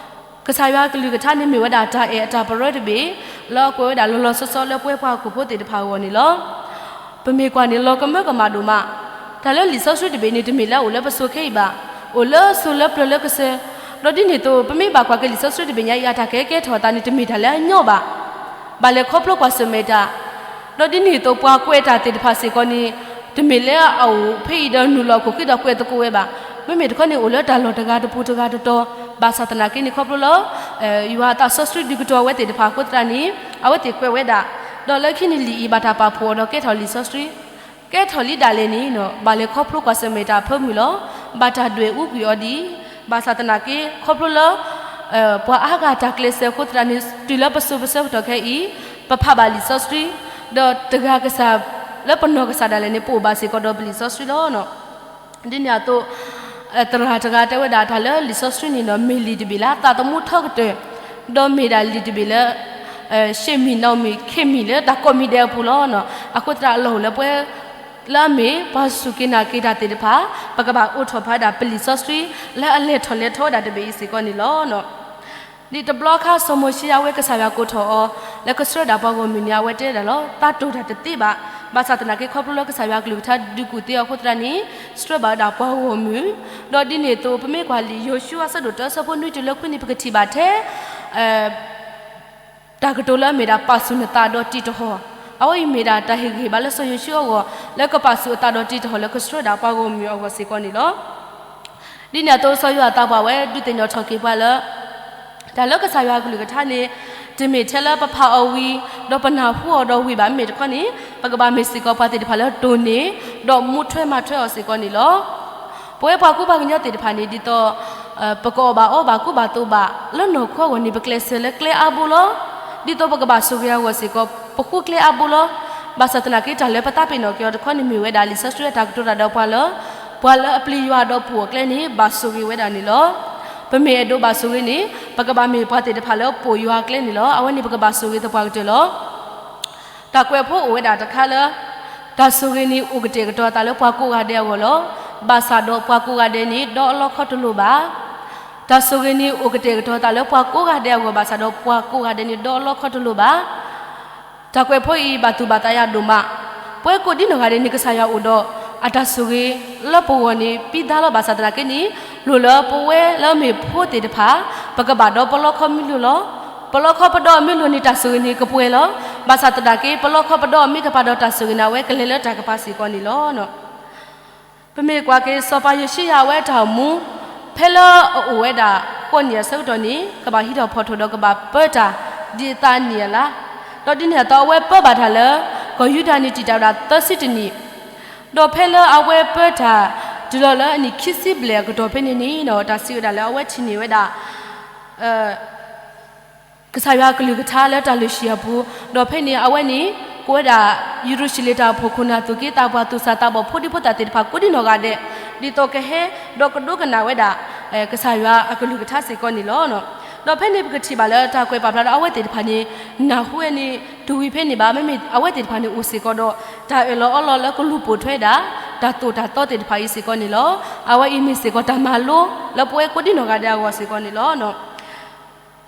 ကစၢ်ယွၤအကလုၢ်ကထါန့ၣ်မ့ၢ်ဝဲဒၣ်တၢ်အဲၣ်အတၢ်ပရၢတဘ့ၣ် လၢအကွဲးဝဲဒၣ်လီၤလီၤဆီဆီလၢပဝဲပှၤဟီၣ်ခိၣ်ဖိသ့ၣ်တဖၣ်အဂီၢ်န့ၣ်လီၤ. ပမ့ၢ်ကွၢ်န့ၣ် လီၤကမၢကမၣ်ဒိၣ်မး, တၢ်လၢလံာ်စီဆှံတဘ့ၣ်န့ၣ် တမ့ၢ်လၢအအိၣ်လၢပစိၤခဲအံၤဘၣ်, အိၣ်လၢစိၤလၢပျၢၤလၢကစၢၢ်, ဒီးဒ်န့ၣ်အသိး ပမ့ၢ်ဘၣ်ကွၢ်က့ၤလံာ်စီဆှံတဘ့ၣ်ညါအံၤ အတၢ်ကဟဲကဲထီၣ်အသးန့ၣ် တမ့ၢ်တၢ်လၢအညီဘၣ်, ဘၣ်လဲၤခီဖျိကွၢ်ဆၢၣ်မဲာ်တၢ်, ဒီးဒ်န့ၣ်အသိး ပှၤကွဲးတၢ်သ့ၣ်တဖၣ်စ့ၢ်ကီးန့ၣ် တမ့ၢ်လၢအအိၣ်ဖဲအံၤဒီးနုာ်လီၤအခိၣ်ဃံဒီးကွဲးသကိးဝဲဘၣ်. မ့မ့ၢ်တခီန့ၣ် အိၣ်လၢတၢ်လီၢ်တဂၤတပူၤတဂၤတတီၤ, ဘၣ်ဆၣ်သနာ်က့န့ၣ် ခီဖျိလၢ ယွၤအသးစီဆှံဒုးကတီၤအဝဲသ့ၣ်တဖၣ်အဃိသတးန့ၣ် အဝဲသ့ၣ်ကွဲးဝဲဒၣ်, ဒီးလၢခံန့ၣ်လံာ်အံၤဘၣ်တၢ်ပာ်ဖှိၣ်အီၤဒီးကဲထီၣ်လံာ်စီဆှံ ကဲထီၣ်လံဒၣ်လဲာ်န့ၣ် ဘၣ်လဲၤခီဖျိကွၢ်ဆၢၣ်မဲာ်တၢ်အဖၢမုၢ်လီၤ. ဘၣ်တၢ်ဒွဲၣ်အူကွံာ်အီၤဒ်အံၤ, ဘၣ်ဆၣ်သနာ်က့ ခီဖျိလၢ ပှၤအါဂၤတၢ်ကျဲးစၢးအဃိသတးန့ၣ် တုၤလၢပစိၤပဆၢကတီၢ်ခဲအံၤ ပဖးဘၣ်လံာ်စီဆှံ, ဒီးတဂၤကစၢ်လၢပနီၢ်ကစၢ်ဒၣ်လဲာ်န့ၣ် ပအိၣ်ဘၣ်စ့ၢ်ကီးဒီးပလံာ်စီဆှံလီၤ. ဒ်န့ၣ်အသိး သရၣ်တဂၤတဲဝဲဒၣ်တၢ်လၢလံာ်စီဆှံန့ၣ်ဒီး မ့ၢ်လံာ်တဘ့ၣ်လၢသးသမူထီကတၢၢ်, ဒီးမ့ၢ်ဒၣ်လံာ်တဘ့ၣ်လၢ ရှ့ၣ်မံၣ်နီၣ်မံၣ်ခ့ၣ်မံၣ်လၢတၢ်ကိးမံၤဒဲးအပူၤလီၤ. အဃိသတးအလီၢ်အိၣ်လၢပဝဲ လၢအမ့ၢ်ပှၤစူၢ်က့ၤနာ်က့ၤတၢ်သ့ၣ်တဖၣ် ပကဘၣ်အိးထီၣ်ဖးဒၣ်ပလံာ်စီဆှံ လၢအလဲၤထီၣ်လဲၤထီဝဲဒၣ်တဘ့ၣ်အံၤစ့ၢ်ကီးန့ၣ်လီၤ. ဒ်တဘျီခါ စီၤမိၤၡ့အဝဲကစၢ်ယွၤကိးထီၣ်အီၤ လၢကဆှၢဒၣ်ပှၤဂီၢ်မုၢ်န့ၣ် အဝဲတဲဒၣ်လီၤ, သးတိၢ်တၢ်တသ့ဘၣ်. ဘၣ်ဆၣ်သနာ်က့ ခီဖျိလၢကစၢ်ယွၤအကလုၢ်ကထါဒုးကူၣ်သ့အီၤအဃိသတးန့ၣ် ဆှၢဘၣ်ဝဲဒၣ်ပှၤဂီၢ်မုၢ်, ဒီးဒ်န့ၣ်အသိး ပမ့ၢ်ကွၢ်လံာ်ယိၤၡူအဆၢဒိၣ်တၢ အဆၢဖိနွံတုၤလၢခွံန့ၣ် ပကထံၣ်ဘၣ်ထဲ တၢ်ကတိၤလၢအမ့ၢ်ဒၣ်ပာ်ဆူၣ်နသးဒီးတံးတဟီၣ်, အဝဲအံၤမ့ၢ်ဒၣ်တၢ်ဟ့ၣ်ဂံၢ်ဟ့ၣ်ဘါလၢစီၤယိၤၡူအဂီၢ် လၢကပာ်ဆူၣ်အသးဒီးတံးတဟီၣ်လၢကဆှၢဒၣ်ပှၤဂီၢ်မုၢ်အဂီၢ်စ့ၢ်ကီးန့ၣ်လီၤ. ဒ်န့ၣ်အသိး စီၤယိၤဟၣ်သးပှၢ်ဝဲဒုးသ့ၣ်နီၣ်ထီၣ်က့ၤပှၤလၢ တၢ်လၢကစၢ်ယွၤအကလုၢ်ကထါန့ၣ် တမ့ၢ်ထဲလၢပဖးအီၤဝံၤ ဒီးပနၢ်ဟူအီၤဒီးဝံၤဘၣ်. မ့မ့ၢ်တခီန့ၣ် ပကဘၣ်မ့ၢ်စ့ၢ်ကီးပှၤသ့ၣ်တဖၣ်လၢတိၢ်န့ၢ် ဒီးမူထွဲမၤထွဲအီၤစ့ၢ်ကီးန့ၣ်လီၤ. ပဝဲပှၤကူပှၤကညီသ့ၣ်တဖၣ်န့ၣ် ဒ်သိး ပကအီၣ်ဘၣ်အီဘၣ်ကူဘၣ်သိးဘၣ် လၢနီၢ်ခိအဂီၢ်န့ၣ် ပကျဲးစၢးလၢကျဲအါဘိလီၤ. ဒ်သိးပကဘၣ်ဆိၣ်ဂ့ၤအဂီၢ်စ့ၢ်ကီး ပဃုကျဲအါဘိလီၤ. ဘၣ်ဆၣ်သနာ်က့ တၢ်လၢပသးပ့ၤနီၣ်က့ၤအီၤတခီန့ၣ် မ့ၢ်ဝဲဒၣ်လံာ်စီဆှံအတၢ်ကတိၤတၢ်ဒီးပှၤလၢ ပှၤလၢအပျံၤယွၤဒီးပိာ်အကျဲန့ၣ် ဘၣ်ဆိၣ်ဂ့ၤဝဲဒၣ်န့ၣ်လီၤ. ပမ့ၢ်အဲၣ်ဒိးဘၣ်ဆိၣ်ဂ့ၤန့ၣ် ပကဘၣ်မ့ၢ်ပှၤသ့ၣ်တဖၣ်လၢပိာ်ယွၤအကျဲန့ၣ်လီၤ. အဝဲန့ၣ်ပကဘၣ်ဆိၣ်ဂ့ၤသပှၢ်ကတၢၢ်လီၤ. တၢ်ကွဲးဖိအိၣ်ဝဲဒၣ်တခါလၢ တၢ်ဆိၣ်ဂ့ၤန့ၣ်အိၣ်ကတဲာ်ကတီၤအသးလၢပှၤကိးဂၤဒဲးအဂီၢ်လီၤ. ဘၣ်ဆၣ်ဒီးပှၤကိးဂၤဒဲးန့ၣ် ဒီးအလီခီတလိၤဘၣ်. တၢ်ဆိၣ်ဂ့ၤန့ၣ်အိၣ်ကတဲာ်ကတီၤအသးလၢပှၤကိးဂၤဒဲးအဂီၢ် ဘၣ်ဆၣ်ဒီးပှၤကိးဂၤဒဲးန့ၣ် ဒီးအလီခီတလိၤဘၣ်. တၢ်ကွဲးဖိအံၤဘၣ်သူၣ်ဘၣ်သးယၤဒိၣ်မး. ပဝဲကိးဒံနီၢ်ဂၤဒဲးန့ၣ် ကစၢ်ယွၤအိၣ်ဒီးအတၢ်ဆိၣ်ဂ့ၤလၢပဂီၢ်န့ၣ် ပံသါလီၤ. ဘၣ်ဆၣ်သနာ်က့န့ၣ် လိၣ်လၢပဝဲလၢအမ့ၢ်ဖိသ့ၣ်တဖၣ် ပကဘၣ်ဒီးပလီခီမ့ၢ်လိၤလီၤ. ပလီခီပဒီအီၤမ့ၢ်လိၤန့ၣ် တၢ်ဆိၣ်ဂ့ၤန့ၣ်ကပှဲၤလီၤ. ဘၣ်ဆၣ်သနာ်က့ ပလီခီပဒီအီၤမ့ၢ်တပာ်ဒီးတၢ်ဆိၣ်ဂ့ၤန့ၣ် အဝဲကလဲၤလၢတၢ်ကပၤစ့ၢ်ကီးန့ၣ်လီၤ. ပမ့ၢ်ကွၢ်က့ၤစီၤပၤယိၤၡံယၤအဝဲအတၢ်အိၣ်မူ ဖဲလၢအအိၣ်ဝဲဒၣ်ဃိးနံၣ်အဆၢကတီၢ်န့ၣ် ကဘၣ်ဟံးထီၣ်ဖီၣ်ထီၣ်ဒီးကဘၣ်ပၢတၢ် ဒ်အသးအနံၣ်အလါ, ဒီးဒ်န့ၣ်အသိးအဝဲပၢဘၣ်တၢ်လၢ ကီၢ်ယူဒၤန့ၣ်တံာ်တာ်ဝဲဒၣ်သၢဆံတနံၣ်, ဒီးဖဲလၢအဝဲပၢတၢ် တုၤလီၤလၢအနံၣ်ခံဆံဘျဲၣ်အကတီၢ်ဖဲန့ၣ်န့ၣ် တၢ်စံးဝဲဒၣ်လၢအဝဲထံၣ်န့ၢ်ဝဲဒၣ် ကစၢ်ယွၤအကလုၢ်ကထါလၢတၢ်လုၢ်ဟံၣ်အပူၤ, ဒီးဖဲန့ၣ်အဝဲန့ၣ် ကိးဝဲဒၣ် ယရူၤၡလ့ၣ်တၢ်အိၣ်ဖှိၣ်ခိၣ်နၢ်သူၣ်က့သးပှၢ်သူၣ်စၢ်သးဘီၣ်ဖိဒံဖိသၣ်သ့ၣ်တဖၣ်ကိးဒံနီၢ်ဂၤဒဲး, ဒ်သိးကဟဲဒီးကဒိကနၣ်ဝဲဒၣ် ကစၢ်ယွၤအကလုၢ်ကထါစ့ၢ်ကီးန့ၣ်လီၤ. ဒီးဖဲန့ၣ်ပကထံၣ်ဘၣ်လၢတၢ်ကွဲးပာ်ဖျါဒီးအဝဲသ့ၣ်တဖၣ်န့ၣ် နၢ်ဟူဝဲန့ၣ် တဝံၤဖဲန့ၣ်ဘၣ်, မ့မ့ၢ်အဝဲသ့ၣ်တဖၣ်န့ၣ်အိၣ်စ့ၢ်ကီးဒီး တၢ်အၢၣ်လီၤအီလီၤလၢကလူၤပိာ်ထွဲဒၣ် တၢ်သိၣ်တၢ်သီသ့ၣ်တဖၣ်အံၤစ့ၢ်ကီးန့ၣ်လီၤ. အဝဲအံၤမ့ၢ်စ့ၢ်ကီးတၢ်မၤလိလၢပဝဲကိးဒံနီၢ်ဂၤဒဲးအဂီၢ်စ့ၢ်ကီးန့ၣ်လီၤ.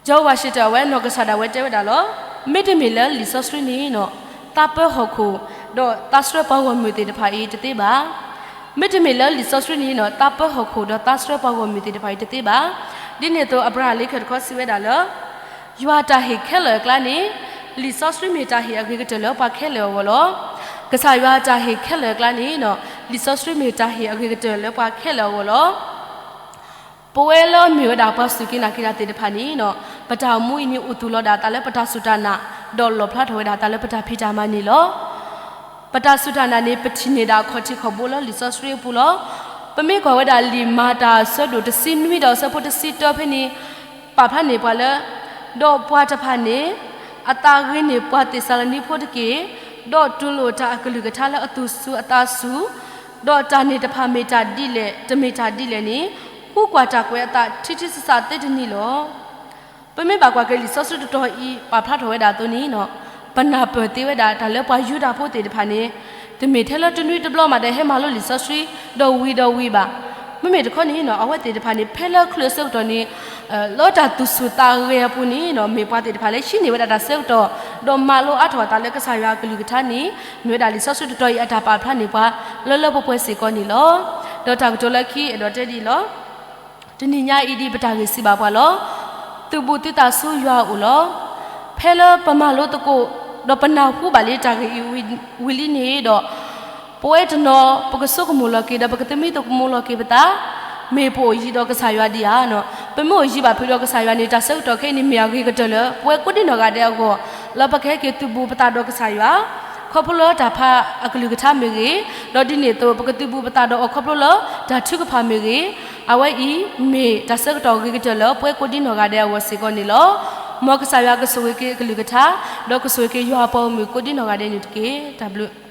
ကၠီၤဝၤၡ့ၣ်တၢၣ်အဝဲ နီၢ်ကစၢ်ဒၣ်ဝဲတဲဝဲဒၣ်လီၤ. မ့တမ့ၢ်လၢလံာ်စီဆှံန့ၣ် သးပၢဟီၣ်ခိၣ် ဒီးသးစၢပှၤဂီၢ်မုၢ်သ့ၣ်တဖၣ်အံၤတသ့ဘၣ်. မ့တမ့ၢ်လၢလံာ်စီဆှံန့ၣ် သးပၢဟီၣ်ခိၣ်ဒီးသးစၢပှၤဂီၢ်မုၢ်သ့ၣ်တဖၣ်အံၤတသ့ဘၣ်. ဒ်န့ၣ်အသိး အဘြၤဟၣ်လံာ်ခၢၣ်တခီစံးဝဲဒၣ်လၢ ယွၤတၢ်ဟ့ၣ်ခဲလၢာ်အကျါန့ၣ် လံာ်စီဆှံမ့ၢ်တၢ်ဟ့ၣ်အဂ့ၤကတၢၢ်လၢပှၤခဲလၢာ်အဂီၢ်လီၤ. ကစၢ်ယွၤတၢ်ဟ့ၣ်ခဲလၢာ်အကျါန့ၣ် လံာ်စီဆှံမ့ၢ်တၢ်ဟ့ၣ်အဂ့ၤကတၢၢ်လၢပှၤခဲလၢာ်အဂီၢ်လီၤ. ပဝဲလၢအမ့ၢ်ဝဲဒၣ်ပှၤစူၢ်က့ၤနာ်က့ၤတၢ်သ့ၣ်တဖၣ်န့ၣ် ပတၢ်အိၣ်မူအံၤန့ၣ် အိၣ်သူၣ်လီၤဒၣ်အသးလၢပတၢ်စူၢ်တၢ်နာ် ဒီးလီၣ်ဖျါထီၣ်ဝဲဒၣ်အသးလၢပတၢ်ဖံးတၢ်မၤန့ၣ်လီၤ. ပတၢ်စူၢ်တၢ်နာ်န့ၣ် ပထံၣ်န့ၢ်ဒၣ်အခီၣ်ထံးခီၣ်ဘိလၢလံာ်စီဆှံအပူၤလီၤ. ပမ့ၢ်ကွၢ်ဝဲဒၣ်လံာ်မၤတၢ်အဆၢဒိၣ်တဆံနွံဒီးအဆၢဖိတဆံတၢဖဲန့ၣ် ပာ်ဖျါန့ၢ်ပှၤလၢ ဒီးပှၤတဖၣ်န့ၣ် အသးဂ့ၤန့ၢ်ပှၤသ့းစၤလနံဖိတက့ၢ်, ဒီးတူၢ်လိာ်တၢ်အကလုၢ်ကထါလၢအသူၣ်စူၤအသးစူၤ, ဒီးတၢ်န့ၣ်တဖၣ်မ့ၢ်တၢ်ဒ်လဲၣ် တမ့ၢ်တၢ်ဒ်လဲၣ်န့ၣ် ဃုကွၢ်တၢ်ကွဲးအသးထံထံဆးဆးသ့တနံၤလီၤ. ပမ့ၢ်ဘၣ်ကွၢ်က့ၤလံာ်စီဆှံတတီၤအံၤ ပာ်ဖျါထီၣ်ဝဲဒၣ်အသိးန့ၣ် ပနၢ်ပၢၢ်သ့ဝဲဒၣ်တၢ်လၢပှၤယူဒၤဖိသ့ၣ်တဖၣ်န့ၣ် တမ့ၢ်ထဲလၢတနွံတဘျီမးဒီးဟဲမၤလိလံာ်စီဆှံ ဒီးဝံၤဒီးဝံၤဘၣ်. မ့မ့ၢ်တခီန့ၣ် အဝဲသ့ၣ်တဖၣ်န့ၣ် ဖဲလၢချုးအဆၢကတီၢ်န့ၣ် လၢတၢ်သူၣ်ဆူၣ်သးဂဲၤအပူၤန့ၣ် မ့ၢ်ပှၤသ့ၣ်တဖၣ်လၢဟံးန့ၢ်ဝဲဒၣ်တၢ်ဆၢကတီၢ် ဒီးမၤလိအါထီၣ်အသးလၢကစၢ်ယွၤအကလုၢ်ကထါန့ၣ် မ့ၢ်ဝဲဒၣ်လံာ်စီဆှံတတီၤအံၤအတၢ်ပာ်ဖျါန့ၢ်ပှၤ လၢလၢပှဲၤပှဲၤစ့ၢ်ကီးန့ၣ်လီၤ. ဒီးတၢ်ကတိၤလၢခံအဲၣ်ဒိးတဲဒ်အံၤလီၤ. တနံၤညါအံၤဒ်ပတၢ်ဂ့ၢ်စံးဘၣ်ပှၤလီၤ. သုးဘူးသုသးဆူယွၤအအိၣ်လီၤ. ဖဲလၢပမၤလိသကိး ဒီးပနၢ်ဟူဘၣ်လံတၢ်ဂ့ၢ်အံၤဝံၤလံန့ၣ်ဒီး ပဝဲတနီၤ ပကဆိကမိၣ်လီၤက့ၤ ဒီးပကသမံသမိးလီၤက့ၤပသး, မ့ၢ်ပအိၣ်ယံၤဒီးကစၢ်ယွၤဒံးဧါ. ပမ့ၢ်အိၣ်ယံၤဘၣ်ဖုးဒီးကစၢ်ယွၤန့ၣ် တၢ်ဆၢကတီၢ်ခဲအံၤန့ၣ် မ့ၢ်အဂ့ၤကတၢၢ်လၢ ပဝဲကိးဒံနီၢ်ဂၤဒဲးအဂီၢ် လၢပကဟဲက့ၤသုးဘူးပသးဒီးကစၢ်ယွၤ, ခီဖျိလၢတၢ်ဖးအကလုၢ်ကထါမ့ၢ်ဂ့ၤ, ဒီးဒ်န့ၣ်အသိး ပကသုးဘူးပသးဒီးအီၤခီဖျိလၢတၢ်ထုကဖၣ်မ့ၢ်ဂ့ၤ, အဝဲအံၤမ့ၢ်တၢ်ဆၢကတီၢ်ဂ့ၤကတၢၢ်လၢပဝဲကိးဒံနီၢ်ဂၤဒဲးအဂီၢ်စ့ၢ်ကီးန့ၣ်လီၤ. မ်ကစၢ်ယွၤကဆိၣ်ဂ့ၤက့ၤအကလုၢ်ကထါ, ဒီးကဆိၣ်ဂ့ၤက့ၤယွၤအပှၤဂီၢ်မုၢ်ကိးဒံနီၢ်ဂၤဒဲးန့ၣ်တက့ၢ်. တၢ်ဘျုး